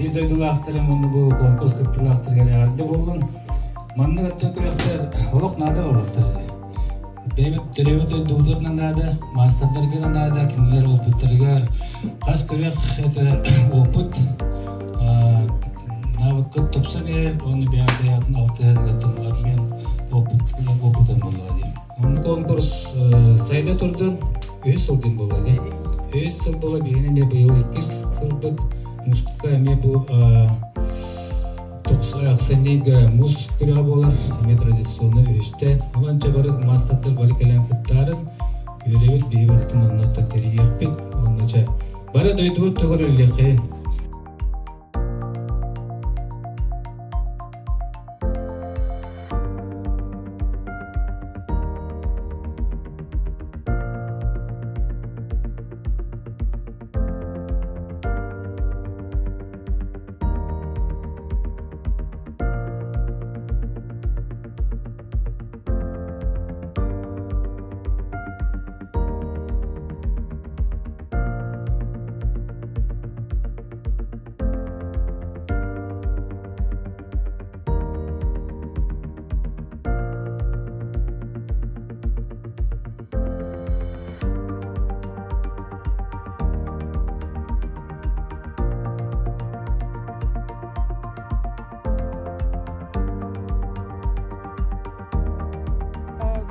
Биир дойдулаахтарым уонна бу конкурс кыттыылаахтарыгар эҕэрдэ буоллун. Маннык өттө күрэхтэр олох наада буоллахтара. Бэйэбит төрөөбүт дойдубутугар наада, маастардарга наада, кинилэр опыттарыгар хас күрэх это опыт навыкка тупсан иһэр уонна бэйэ-бэйэҕитин алтыһан обмен опыт опытын буоллаҕа дии. Онно конкурс сайда турдун, үһүс сыл диэн буолла дии. Үһүс сыл буола биһиги эмиэ быйыл иккис сылбыт мустукка эмиэ бу ахсынньыга муус күрэҕэ буолар, эмиэ традиционно үһүстэ. Онон чэ бары маастардар бары кэлэн кыттаарын, үөрэбит, биһи барытын онно тэрийиэхпит. Онно чэ бары дойдубут тугар үллэхэ.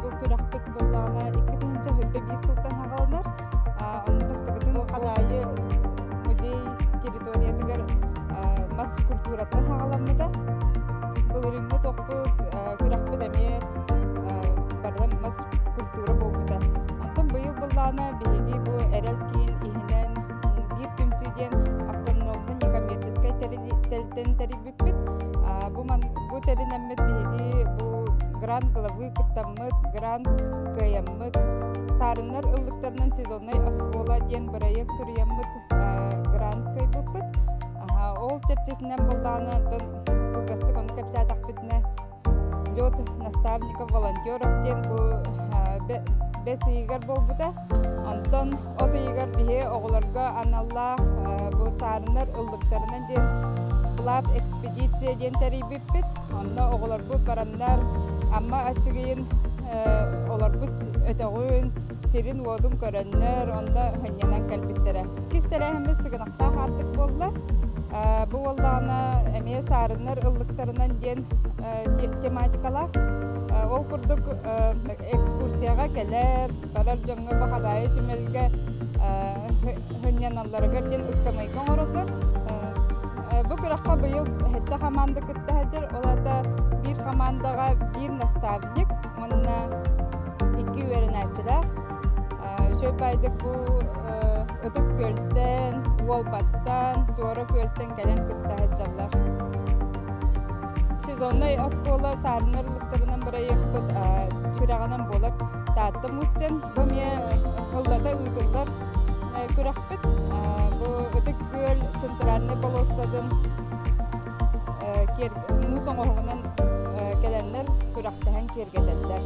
Бу күрэхпит буоллаҕына 2021 сылтан саҕаланар. Онно бастакытын Хадаайы музей территориятыгар мас скульптураттан саҕаламмыта. Былырыыҥҥы тохпут күрэхпит эмиэ барыта мас скульптура буолбута. Онтон быйыл быллаана биһиги бу Эрэл киин иһинэн биир түмсүү диэн автономнай некоммерческай тэрилтэн тэрийбиппит. Бу, бу тэринэммит биһиги бу грант главы кыттаммыт, грант кыайаммыт, Таарыннар ыллыктарынан сезоннай оскуола диэн бырайыак суруйаммыт грант кыайбыппыт. Ол чэрчитинэн буоллаҕына, онтон кылгастык ону кэпсээтэхпитинэ, слет наставников волонтеров диэн бу бэс ыйыгар буолбута. Онтон от ыйыгар биһи оҕолорго аналлаах бу саарыннар ыллыктарынан диэн сплав экспедиция диэн тэрийбиппит. Онно оҕолорбут бараннар Амма Аччыгыйын олорбут өтөҕүн, сирин-уотун көрөннөр, онно сынньанан кэлбиттэрэ. Иккис тэрээһиммит Сыгынахтаах аартык буолла. Бу буоллаҕына эмиэ саарыннар ыллыктарынан диэн тематикалаах. Ол курдук экскурсияҕа кэлэр, барар дьоҥҥо Бахадаайы түмэлгэ сынньаналларыгар диэн ыскамыайка оҥороллор. Бу күрэххэ быйыл сэттэ хамаанда кытта сылдьар. Ол аата биир хамаандаҕа биир наставник уонна икки үөрэнээччилээх. Үчүгэй баайдык бу Ытык Күөлтэн, Уолбаттан, Туора Күөлтэн кэлэн кытта сылдьаллар. Сезоннай оскуола саарынар ыллыктарынан бырайыакпыт күрэҕинэн буолар Таатта муус диэн бу эмиэ сыллата ыытыллар күрэхпит. Бу Ытык Күөл центральнай болуоссатын муус оҥоһугунан кэлэннэр күрэхтэһэн киэргэтэллэр.